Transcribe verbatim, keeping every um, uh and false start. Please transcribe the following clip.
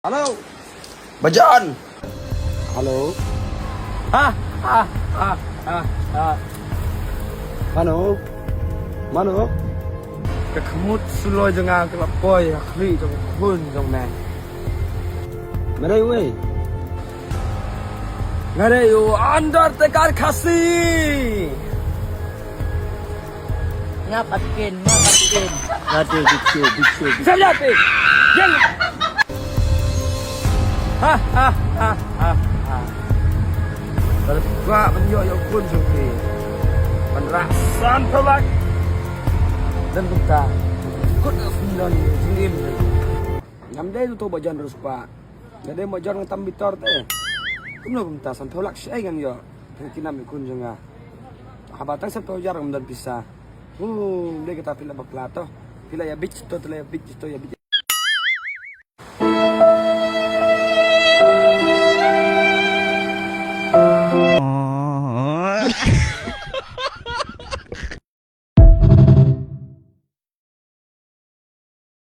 Hello. Bajan. Hello. Ha ha ha ha ha. Mano? Mano? Ka khmut suloi jong nga ka la poi ha khlieh jong ka khun jong me. Me dei uei? Nga dei u Undertaker Khasi. Nga pat kin, nga pat kin. Nga dei big show, big show, big show. Salah pi. Yang. Ha ha ha ha ha. Bad kwah ban ïoh ïa u khun jong phi. Ban rah san phew lak. Don kumta. Kut na sendon jingim. Ngam dei tu Bajan Ruspa. Nga dei Bajan ngan tam bitor te. Kumno kumta san phew lak shaei ngan ïoh. Phi ki nam ïa u khun jong nga. Haba tang san phew hajar ngam don pisa. Hu, dei kata phi la bakla to. Phi la ïa bit to, phi la ïa bit to, ïa bit.